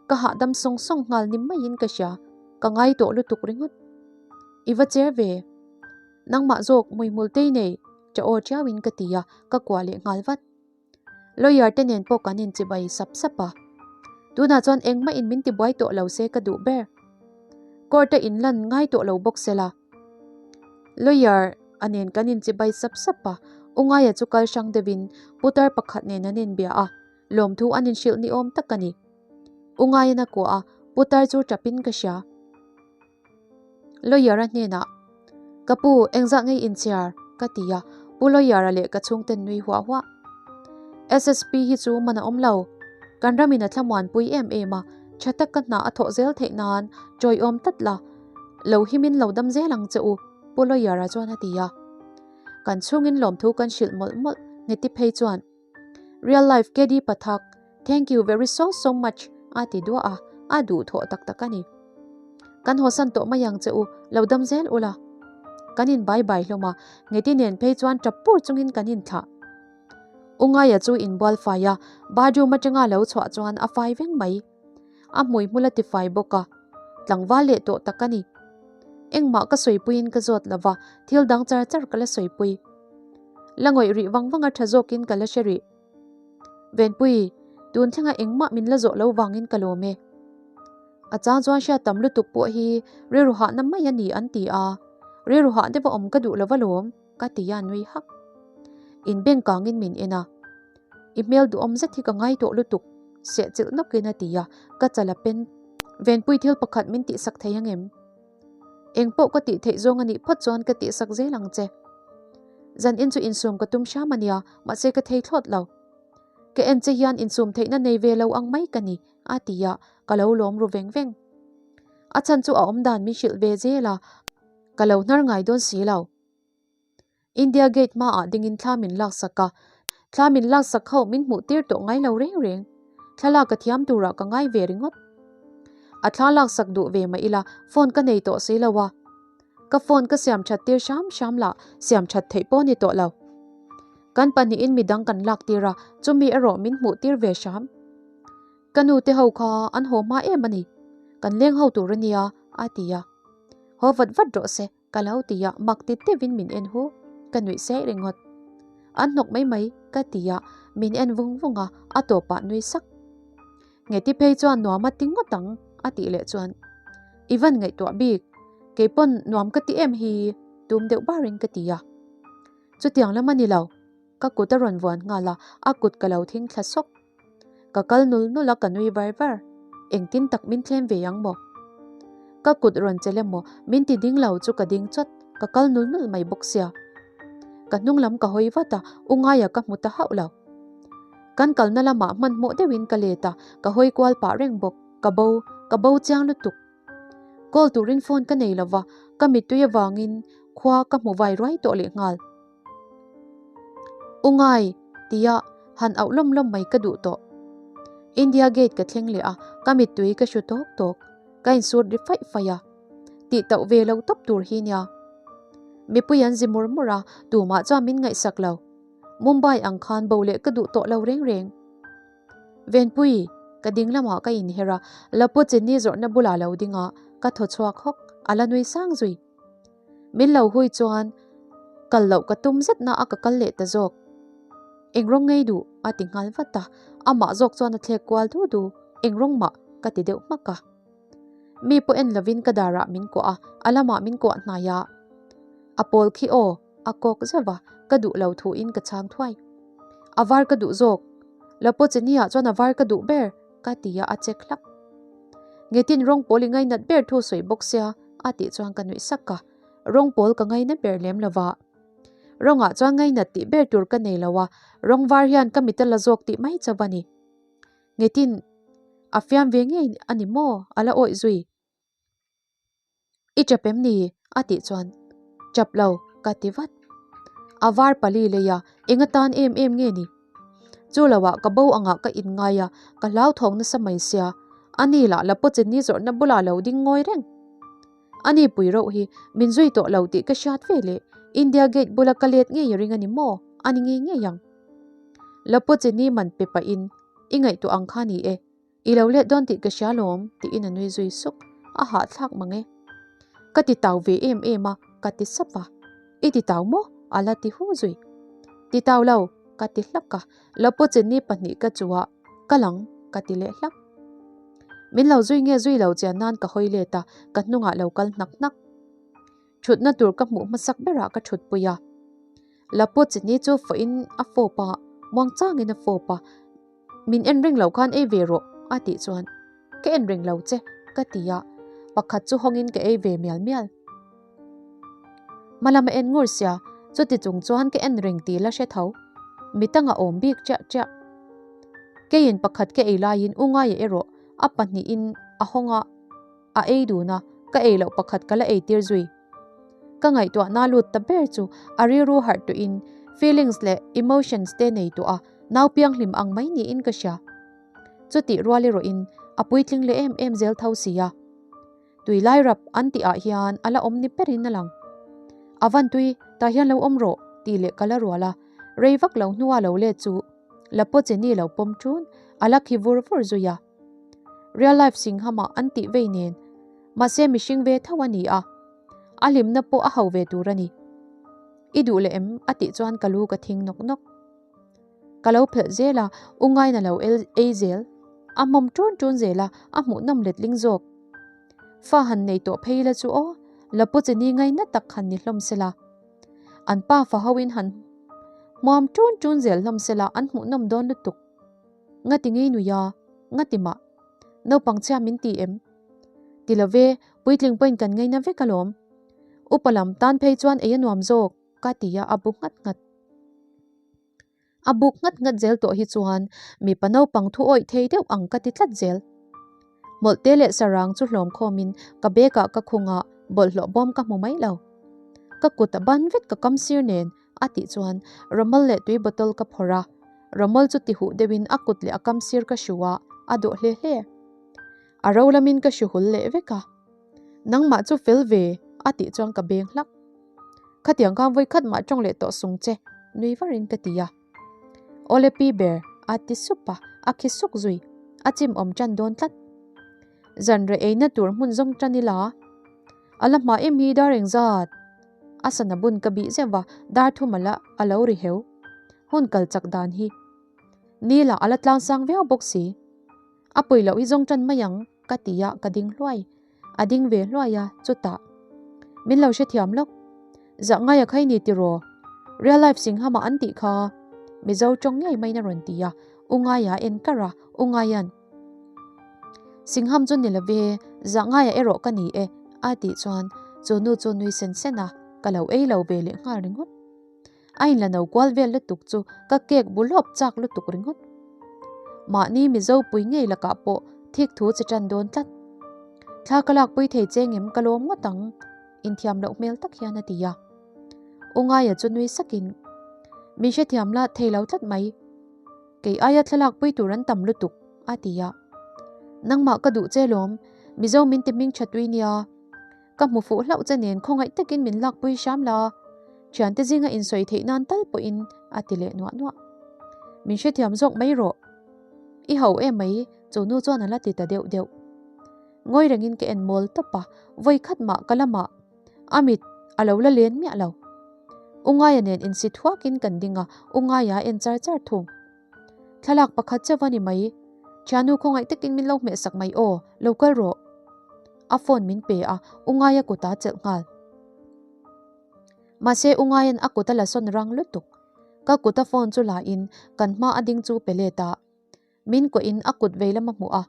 Ka hahdam sawng sawng nghal ni maiin ka hria, ka ngai tawh lutuk ringawt. I va cher ve. Nangmah zawk hmuihmul tei nei, ṭa aw ṭiauin ka ti a, ka kuah leh nghal vat. Lawyer te nen pawh kan inchibai sap sap a. Tunah chuan engmah in min tibuai tawh lo se ka duh ber. Court a inlan ngai tawh lo bawk se la. Lawyer a nen kan inchibai sap sap a, U Ngaia chu kal hrang deuhin putar pakhat nen an inbia a, lawmthu an inhrilh ni awm tak a ni. U Ngaiin a kuah a, putar chu tapin ka hria. Lawyer-a hnenah, Ka pu, engzah ngei inchhiar? ka ti a, Pu Lawyer-a leh ka chhungten nui huah huah. SSP hi chu man a awm lo. Kan ramin a thlamuanpui em em a, tha taka hna a thawh zel theih nan chawiawm tlat la, lo himin lo dam zel ang che u, Pu Lawyer-a chuan a ti a. Kan chhungin lawmthu kan hrilh mawlh mawlh, Ngheti phei chuan, Real life KD Pathak, thank you very so so much a ti duah a, a duhthawh tak tak a ni. Kan hawsan tawh mai ang che u, lo dam zel ula. Kan in bai bai hlawm a, Ngheti nen phei chuan tap pur chungin kan inthlah. U Ngaia chu inbual fai a, bathroom atanga lo chhuah chuan a fai veng mai. A hmui hmul a ti fai bawk a, tlangval leh tawh tak a ni. Engmah ka sawipuiin ka zawt lo va, thil dang char char ka la sawipui. La ngawih rih vang vang a tha zawkin ka la hre rih. Venpui, tun thlengah engmah min la zawh lo vangin ka lawm e. A chang chuan hriat tam lutuk pawh hi rilru hahna mai a ni an ti a, rilru hah deuha awm ka duh lo va lawm. Ka ti a nui hak. In beng kangin min en a. I hmel duhawm zet hi ka ngai tawh lutuk, seh chilh nawkin a ti a, ka chal a pen. Venpui thil pakhat min tihsak thei ang em? Eng pawh ka tih theih zawng a nih phawt chuan ka tihsak zel ang che. Zan in chu insum ka tum hram a nia, mahse ka thei thlawt lo. Ka en che hian insum theihna nei ve lo ang mai ka ni, a ti a, ka lo lawm ru veng veng. A chhan chu a awmdan min hrilh ve zel a, ka lo hnar ngai dawn si lo. India Gate hmaah dingin thla min laksak a, thla min laksak ho min hmuh tir tawh ngai lo reng reng. Thlalak ka thiam turah ka ngai ve ringawt. A thla laksak duh ve mah ila phone ka nei tawh si lo a. Ka phone ka siam that tir hram hram lah siam that theih pawh ni tawh lo. Kan pahnihin midang kan lak tir a, chumi erawh min hmuh tir ve hram. Ka nu te ho kha an haw hma em a ni, kan leng ho tur a nia a ti a. Haw vat vat rawh se. Ka lo ti a, mak ti deuhin min en hu. Ka nuih saih ringawt. An hnawk mai mai, ka ti a, min en vung vung a, a tawpah nui sak. Ngheti phei chuan nuam a ti ngawt ang, a tih leh chuan, I van ngaihtuah bik, kei pawn nuam ka ti em hi, tum deuh barin ka ti a. Chutiang lam a ni lo, ka kut a rawn vuan nghal a, a kut ka lo thing thla sawk. Ka kal nul nul a ka nui var var. Engtin tak min thlem ve ang maw? Ka kut rawn chelh emaw min ti ding lo chu ka ding chawt, ka kal nul nul mai bawk sia. Ka hnung lam ka hawi vat a, u ngaia ka hmu ta hauh lo. Kan kalna lamah hmanhmawh deuhin ka let a, ka hawi kual pah reng bawk. Ka bo, ka bo chiang lutuk. Call turin phone ka nei lova, ka mittui avangin khua ka hmu vai ruai tawh lehnghal. U ngai, tia han auh lawm lawm mai ka duh tawh. India Gate ka thleng leh a, ka mittui ka hru tawk tawk. Ka insut ri faih faih a. Tih tauh ve lo tawp tur hi nia. Mipui an zi mur mur a, tumah chuan min ngaihsak lo. Mumbai ang khan bo leh ka duh tawh lo reng reng. Venpui, ka ding lamah ka inher a, Lapu Chinni zawrhna bulah lo ding a, ka thaw chhuak hawk, a la nui sang zui. Min lo hui chuan kal loh ka tum zet na a ka kal leh ta zawk. Eng rawng ngei duh a ti nghal vat a, amah zawk chuan a thlek kual du du, eng rawng mah ka ti deuh hmak a. Mi pawh en lovin ka darah min kuah a, a lamah min kuah hnai a. A pawl khi aw, a kawk zeuh a, ka duh lo thuin ka chhang thuai. A var ka duh zawk, Lapochenia chuan a var ka duh ber ka ti a, a chek hlak. Ngetin rawng pawl i ngainat ber thu sawi bawk sia a tih chuan ka nuih sak a, rawng pawl ka ngaina ber lem lo va. Rawngah chuan ngainat tih ber tur ka nei lo a, rawng var hian ka mit a la zawk tih mai chauh a ni. Ngetin a fiam ve ngei a ni maw? A la awih zui. I chap em ni? a tih chuan Chap lo ka ti vat. A var pali lei a, eng atan em em nge ni? Chu loah ka bo angah ka inngai a, ka hlauthawng nasa mai sia. Ani lah la pawh chinni zawrhna bulah lo ding ngawi reng. Ani pui reuh hi min zui tawh lo tih ka hriat ve leh India Gate bula ka let ngei a ring a ni maw? A ni ngei ngei ang. La pawh chinni man pe pahin i ngaihtuah ang kha ni e. I lo let dawn tih ka hria lawm, tiin a nui zui suk. A hahthlak mang e. Ka ti tau ve em em a, ka ti sap a. I ti tau maw? A la ti hu zui. Ti tau lo, ka ti hlak a. Lopochenni pahnih ka chu a, ka lang, ka ti leh hlak. Min lo zui nge zui lo chian nan ka hawi let a, ka hnungah lo kal hnak hnak. Thutna tur ka hmuh hmasak berah ka thutpui a. Lapochenni chu fawhin a fawp a, muangchangin a fawp a. Min en reng lo khan ei ve rawh a tih chuan ka en reng lo che ka ti a, pakhat chu hawngin ka ei ve mial mial. Hma lama en ngur sia, chuti chung chuan ka en reng tih la hre tho. Mi tanga awm bik chiah chiah. Keiin pakhat ka ei laiin u ngaia erawh a pahnihin a hawng a, a ei dun a, ka ei loh pakhat ka la ei tir zui. Ka ngaihtuahna lut ta ber chu a rilru harh tuin feelings leh emotions te nei tawh a, nau pianghlim ang mai niin ka hria. Chutih rual erawhin a puitling leh em em zel tho si a. Tui lai rap an tih ah hian a la awm ni berin a lang. A van tui, tah hian lo awm rawh tih leh ka la rual a, rei vak lo hnua lo let chu la pawh che ni lo pawm ṭun, a la khi vur vur zui a. Real life Singham ah an tih vei nen, mahse mihring ve tho a ni a, a hlimna pawh a ho ve tur a ni. I duh leh em? a tih chuan ka lu ka thing nawk nawk. Ka lo phelh zel a, u ngaina lo ei zel. A hmawm ṭun ṭun zel a, a hmuhnawm letling zawk. Fa han nei tawh phei ila chu aw, la pu che ni ngaina tak han ni hlawm sela. An pa fa hoin han hmuam ṭun ṭun zel hlawm sela an hmuhnawm dawn lutuk. Ngati ngei nui a, ngati mah. Naupang chhia min ti em? Ti lo ve, puitling pawhin kan ngaina vek alawm. Upa lam tan phei chuan ei a nuam zawk, ka ti a, a bu nghat nghat. A buk nghat nghat zel tawh hi chuan mipa naupang thu awih thei deuh ang ka ti tlat zel. Hmawlhte leh sarang chu hlawm khawmin ka bag ah ka khung a, bawlhhlawh bawm ka hmu mai lo. Ka kut a ban vek ka kam sir nen a tih chuan rawmawl leh tui bottle ka phawrh a, rawmawl chu ti huh deuhin a kut leh a kam sir ka hru a, a dawh hle hle. A ro lamin ka hru hul leh vek a. Nangmah chu fel ve a tih chuan ka beng hlak. Khatiang khan vawi khat mah tawng leh tawh sung che, nui varin ka ti a. Awle pi ber, a ti sup a, a khi suk zui, a chim awm tan dawn tlat. Zanreh eina tur hmun zawng tan ila, a la hma em hi dar engzat? A sana bun ka bih zeuh va, dar thum a la a lo ri heu. Hun kal chak dan hi. Ni lah a la tlangsang viau bawk si. A pawi loh hi zawng tan mai ang, ka ti a, ka ding hluai. A ding ve hluai a, chutah. Min lo hrethiam lawk. Zah ngaia khai ni tiraw? Real life Singhama an tih kha. Mizo tawng ngei maiin a rawn ti a, U Ngaia a en kar a, U Ngaia'n. Singham chu ni love, zah ngaia erawh ka ni e, a tih chuan chu nu chu nui sen sen a, ka lo ei lo ve leh nghal ringawt. A inla no kual vel lutuk chu ka cake bu lawp chak lutuk ringawt. Mahni Mizo pui ngei lakah pawh thik thu che tan dawn tlat. Thla ka lakpui thei che ngem ka lawm ngawt ang, inthiam loh hmel tak hian a ti a. U Ngaia chu nui sakin, Min hrethiam la thei lo tlat mai. Kei aia thlalakpui tur an tam lutuk, a ti a. Nangmah ka duh che lawm, Mizo min ti hming tha tui nia. Ka hmu fuh hlauh che nen khawngaih takin min lakpui hram la, thiante zinga insawi theih nan tal pawhin a ti leh nuah nuah. Min hrethiam zawk mai rawh. I ho em mai, chu nu chuan a la ti ta deuh deuh. Ngawi rengin ka en mawl tawp a, vawi khat mah ka lamah a mit a lo la len miah lo. U Ngaia nen insi thuakin kan ding a, U Ngaia a en char char thung. Thlalak pakhat chauh a ni mai. Thianu khawngaih takin min lo hmehsak mai aw, lo kal rawh. A phone min pe a, U Ngaia kut a chelh nghal. Mahse U Ngaia'n a kut a la sawn rang lutuk. Ka kut a phone chu la in kan hma a ding chu pe let a. Min kuah in a kut vei lam a hmuh a,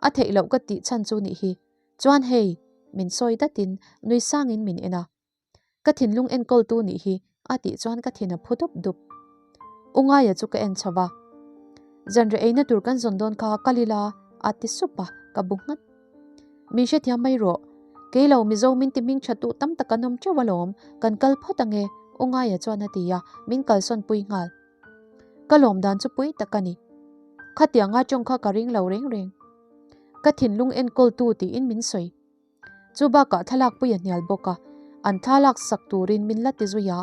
a theih loh ka tih chhan chu nih hi. Chuan hei, min sawi datin nui sangin min en a. Ka thinlung enkawltu nih hi a tih chuan ka thin a phu dup dup. U Ngaia chu ka en chho va. Zanreh eina tur kan zawn dawn kha kal ila a ti sup a, ka bu nghat. Min hrethiam mai rawh. Kei lo Mizo min ti hming tha duh tam tak an awm teuh alawm, kan kal phawt ange U Ngaia chuan a ti a, min kalsawn pui nghal. Ka lawm dan chu pui tak a ni. Khatianga tawng kha ka ring lo reng reng. Ka thinlung enkawltu tiin min sawi. Chu bakah thlalak pui a hnial bawk a, an thlalak sak turin min la ti zui a.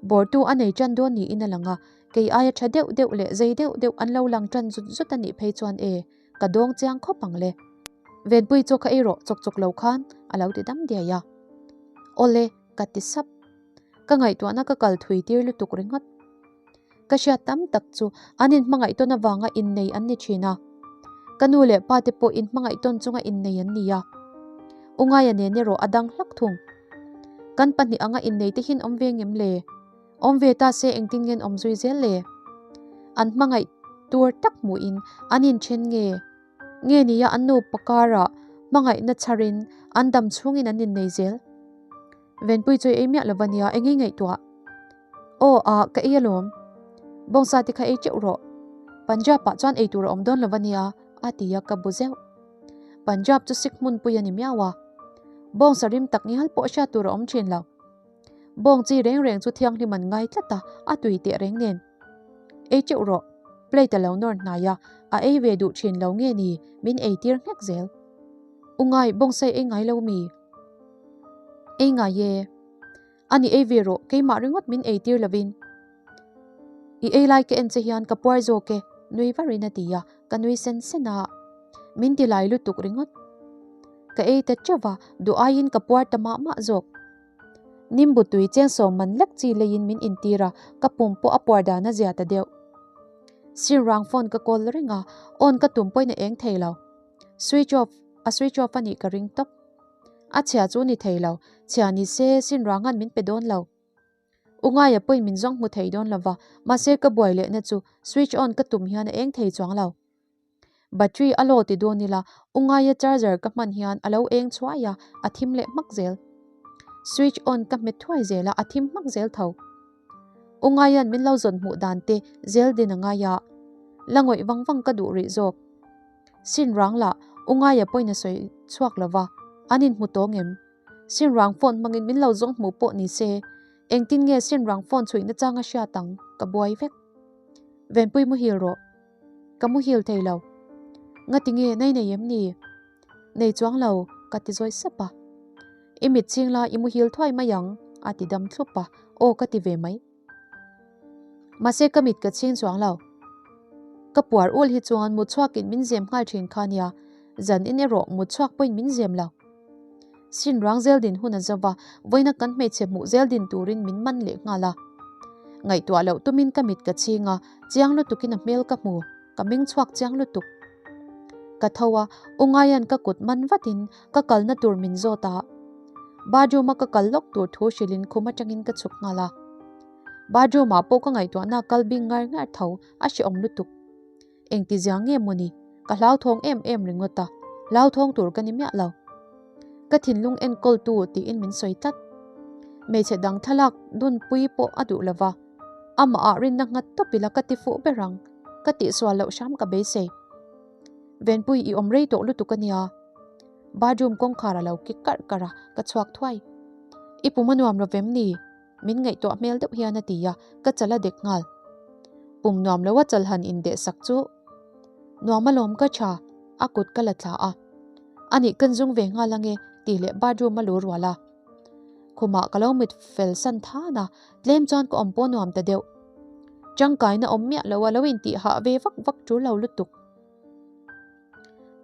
Bawrtu a nei tan dawn niin a lang a, kei aia tha deuh deuh leh zei deuh deuh an lo lang tan zut zut a nih phei chuan e, ka dawng chiang khawp ang le. Venpui chaw kha ei rawh chawk chawk lo khan a lo ti dam diai a. Awle, ka ti sap. Ka ngaihtuahna ka kal thui tir lutuk ringawt. Ka hriat tam tak chu an inhmangaih tawn avanga innei an ni thin a. Ka nu leh pa te pawh inhmangaih tawn chunga innei an ni a. U Ngaia nen erawh a dang hlak thung. Kan pahnih anga innei te hian awm ve ngem le? Awm ve ta se engtin ngen awm zui zel le? An hmangaih tur tak hmuhin an inthen nge? Nge nia an nupa karah hmangaihna chharin an dam chhungin an innei zel? Venpui chu ei miah lova nia eng ei ngaihtuah? Aw a, ka ei alawm. Bawngsa te kha ei teuh rawh. Punjab ah chuan ei tur a awm dawn lova nia a ti a ka bu zeuh. Punjab chu Sikh hmunpui a ni miau a. Bawngsa rim tak ngial pawh hriat tur a awm thin lo. Bawng chi reng reng chu thianghlim an ngai tlat a, a tui teh reng nen. Ei teuh rawh, plate a lo nawr hnai a, a ei ve duh thin lo nge ni, min ei tir nghek zel. U ngai, bawngsai ei ngai lo mi? Ei ngai e. A ni ei ve rawh, keimah ringawt min ei tir lovin. I ei lai ka en che hian ka puar zawk e, nui varin a ti a, ka nui sen sen a. Min ti lai lutuk ringawt. Ka ei ta teuh va, duh aiin ka puar ta mah mah zawk. Nimbu tui chengsawm man lek chi leiin min intir a, ka pum pawh a puar dan a zia ta deuh. Sir rang phone ka call reng a, on ka tum pawhin a eng thei lo. Switch off, a switch off a nih ka ring tawp. A chhia chu ni thei lo, chhia ni se sin rangan min pe dawn lo. U ngaia pawhin min zawng hmu thei dawn lo va, mahse ka buai lehna chu switch on ka tum hian a eng thei chuang lo. Battery a low ti dawn ila, u ngaia charger ka hman hian a lo eng chhuai a, a thim leh hmak zel. Switch on ka hmet thuai zel a, a thim hmak zel tho. U ngaian min lo zawn hmuh dan te zel din a ngai a, la ngawih vang vang ka duh rih zawk. Sin rang lah u ngaia pawhin a sawi chhuak lo va, an inhmu tawng em? Sin rang phone hmangin min lo zawng hmuh pawh ni se, engtin nge sin rang phone chhuih nachang a hriat ang? Ka buai vek. Venpui muhil rawh. Ka muhil thei lo. Ngati nge nei nei em ni? Nei chuang lo, ka ti zawi sap a. I mit ching la i muhil thuai mai ang, a ti dam thlup a, aw ka ti ve mai. Mahse ka mit ka chhing chuang lo. Ka puar ul hi chuan mut chhuakin min zem nghal thin kha nia, zan in erawh mut chhuak pawhin min zem lo. Sin ruang zel din hun a zo va, vawiina kan hmeichhe hmuh zel din turin min man leh nghal a. Ngaihtuah loh tumin ka mit ka chhing a, chiang lutukin a hmel ka hmu, ka meng chhuak chiang lutuk. Ka tho a, U Ngaian ka kut man vatin ka kalna tur min zawt a. Bathroom a ka kal lawk tur thu hrilhin khum atangin ka chhuk nghal a. Bathroom ah pawh ka ngaihtuahna kal bing ngar ngar tho a hrehawm lutuk. Engti zia nge maw ni? Ka hlauthawng em em ringawt a, hlauthawng tur ka ni miah lo. Ka thinlung enkawltu tiin min sawi tlat. Hmeichhe dang thlalak dunpui pawh a duh lova, amah ah rinna nghat tawp ila ka ti fuh ber ang, ka tihsual loh hram ka beisei. Venpui i awm rei tawh lutuk a nia. Bathroom kawngkhar a lo kik karh karh a, ka chhuak thuai. I pum a nuam lo vem ni? Min ngaihtuah hmel deuh hian a ti a, ka chal a dek nghal. Pum nuam lo a chal han indeh sak chu nuam alawm ka tha, a kut ka la thla a. Anih kan zung ve nghal ange tih leh bathroom a lu rual a. Khumah ka lo mit fel san than a, tlem chuan ka awm pawh nuam ta deuh. Tangkaina awm miah lo a lo intih hah ve vak vak tul lo lutuk.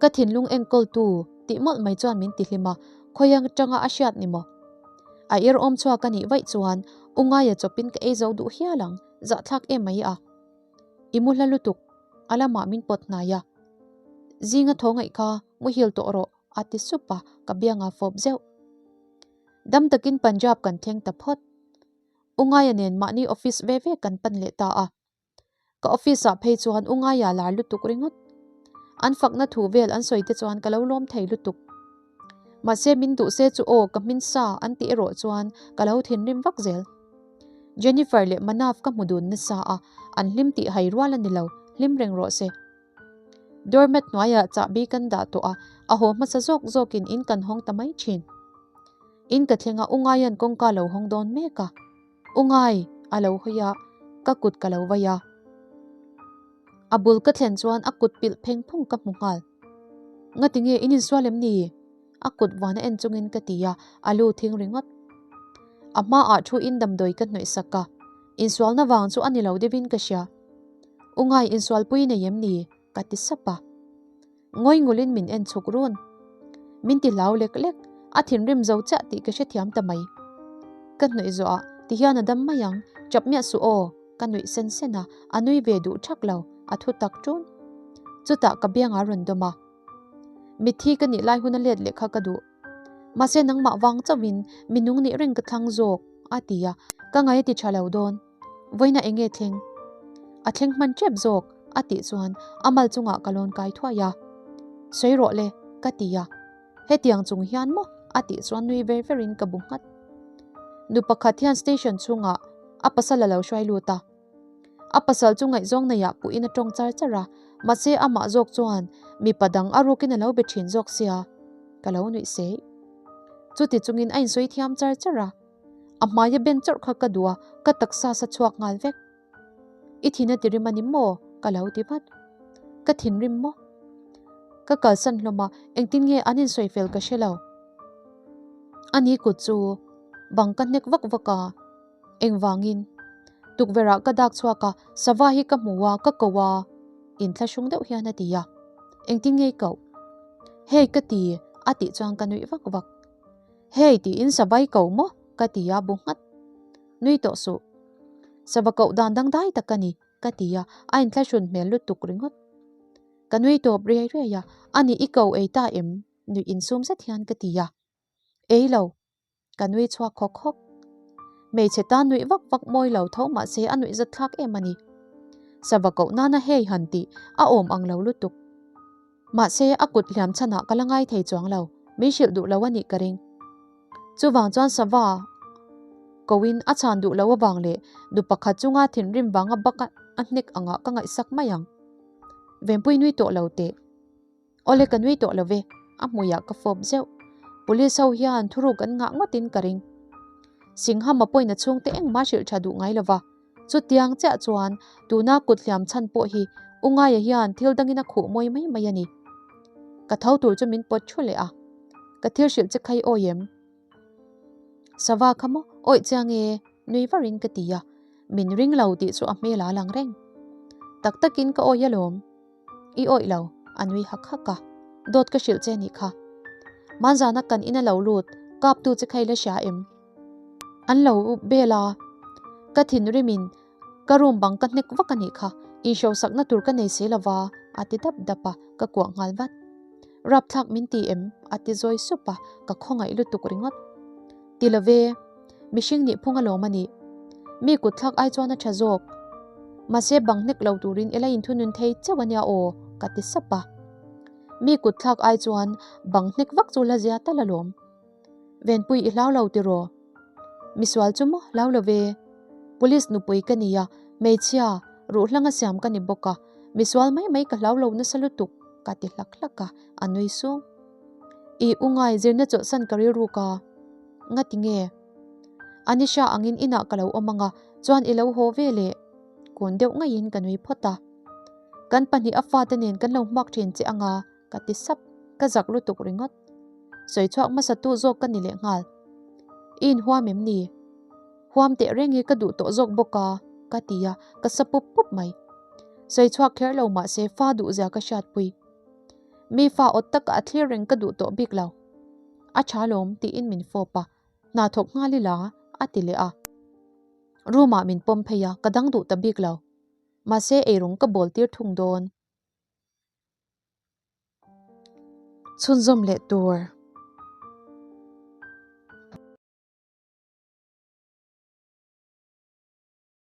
Ka thinlung enkawltu tih mawlh mai chuan min tihlim a, khawi atanga a hriat ni maw? A ir awm chhuak a nih vaih chuan u ngaia chawpin ka ei zo duh hial ang, zahthlak em mai a. I mu hla lutuk, a lamah min pawt hnai a. Zinga thaw ngaih kha muhil tawh rawh a ti sup a, ka biangah fawp zeuh. Dam takin Punjab kan thleng ta phawt. U ngaia nen mahni office ve ve kan pan leh ta a. Ka office ah phei chuan u ngaia lar lutuk ringawt. An fakna thu vel an sawi te chuan ka lo lawm thei lutuk. Mahse min duh se chu aw ka hmin sa an tih erawh chuan ka lo thinrim vak zel. Jennifer leh Manav ka hmu dun nasa a, an hlim tih hai rual a ni lo, hlim reng rawh se. Doormat hnuaiah chahbi kan dah tawh a, a haw hmasa zawk zawkin in kan hawng ta mai thin. In ka thleng a, u ngaian kawngka lo hawng dawn mek a. U ngai, a lo hawi a, ka kut ka lo vai a. A bul ka thlen chuan a kut pilh pheng phung ka hmu nghal. Ngati nge in insual em ni? A kut vuan a en chungin ka ti a, a lu thing ringawt. A hmaah thu in damdawi ka hnawih sak a, insualna vang chu a ni lo deuhin ka hria. U ngai insualpui nei em ni? Ka ti sap a. Ngawi ngulin min en chhuk run. Min ti hlau lek lek, a thinrim zo chiah tih ka hrethiam ta mai. Ka hnuih zawhah tihian a dam mai ang, chap miah suh aw, ka nuih sen sen a, a nui ve duh thak lo, a thu tak ṭun. Chutah ka biangah a rawn dawm a. Mitthi ka nih lai hun a let leh kha ka duh. Mahse nangmah vang chauhin mi nung nih reng ka thlang zawk, a ti a, ka ngai a ti tha lo dawn. Vawiina eng nge thleng? A thleng hman tep zawk, a tih chuan a mal chungah ka lawn kai thuai a. Sawi rawh le, ka ti a. Hetiang chung hian maw? a tih chuan nui ver verin ka bu nghat. Nu pakhat hian station chhungah a pasal a lo hruai lut a. A pasal chu ngaihzawng neiah puhin a tawng char char a, mahse amah zawk chuan mipa dang a rukin a lo be thin zawk sia, ka lo nuih seih. Chuti chungin a insawi thiam char char a. A hmaia ben chawrh kha ka duh a, ka taksa sa chhuak nghal vek. I thin a tirim a ni maw? Ka lo ti vat. Ka thinrim maw? Ka kalsan hlawm a, engtin nge an insawi fel ka hre lo. Ani kut chu bang ka hnek vak vak a, engvangin? Tukverh ah ka dak chhuak a, sava hi ka hmu a, ka ko a, inthlahrung deuh hian a ti a. Engtin nge i koh? Hei ka ti, a tih chuan ka nuih vak vak. Hei tiin sava i ko maw? Ka ti a, bu nghat. Nui tawh suh. Sava koh dan dangdai tak a ni, ka ti a, a inthlahrun hmel lutuk ringawt. Ka nui tawp riai riai a, a nih i ko ei ta em? Nuih insum zet hian ka ti a. Ei lo. Ka nui chhuak khawk khawk. Hmeichhe tan nuih vak vak mawi lo tho mahse a nuih zat thlak em a ni. Sava koh nana hei han tih a awm ang lo lutuk. Mahse a kut hliam chhanah ka la ngai thei chuang lo, min hrilh duh lo a nih ka ring. Chuvang chuan sava koin a chhan duh lo avang leh du pakhat chunga thinrim vanga bak a hnek angah ka ngaihsak mai ang. Venpui nui tawh lo teh. Awle ka nui tawh lo ve, a hmuiah ka fawp zeuh. Police ho hian thuruk an ngah ngawtin ka ring. Singhama pawhin a chhungte engmah hrilh tha duh ngai lo va. Chutiang chiah chuan tuna kut hliam chhan pawh hi U Ngaia hian thil dangin a khuh mawi mai mai a ni. Ka tho tur chu min pawt thu leh a, Ka thil hrilh che kha i awi em? Sava kha maw awih chiang e, nui varin ka ti a, min ring lo tih chu a hmel a lang reng. Tak takin ka awi alawm. I awih lo, a nui hak hak a, dawt ka hrilh che nih kha. Hmanzana kan ina lo lut, kaptu che kha i la hria em? An lo bel a, ka thinrimin ka room bang ka hnek vak a nih kha, inhrohsakna tur ka nei si lova a ti dap dap a, ka kuah nghal vat. Rapthlak min ti em? a ti zawi sup a, ka khawngaih lutuk ringawt. Ti love, mihring nih phung alawm a nih. Mi kutthlak ai chuan a tha zawk. Mahse bang hnek lo turin i la inthunun thei chauh a nia aw, ka ti sap a. Mi kutthlak ai chuan bang hnek vak chu la zia tal alawm. Venpui i hlau lo tiraw? Misual chu maw hlau lo ve. Police nupui ka nia, hmeichhia, ruhhlanga siam ka ni bawk a, misual mai mai ka hlau lo nasa lutuk, ka ti hlak hlak a, a nui sung. I u ngai zirna chawlhsan ka rilruk a, ngati nge? Anisha angin inah ka lo awm anga, chuan i lo haw ve leh? Kun deuh ngaiin ka nui phawt a. Kan pahnih a fate nen kan lo hmuak thin che anga, ka ti sap, ka zak lutuk ringawt. Sawi chhuak hmasa tu zawk ka ni leh nghal. I inhuam em ni? Huam teh reng hi ka duh tawh zawk bawk a, ka ti a, ka sa pup pup mai. Sawi chhuak kher lo mah se fa duhzia ka hriatpui. Mi fa awt taka a thlir reng ka duh tawh bik lo. A tha lawm tiin min fawp a, hna thawk nghal ila a ti leh a. Room ah min pawm phei a, ka dang duh ta bik lo. Mahse eirawng ka bawl tir thung dawn. Chhunzawm leh tur.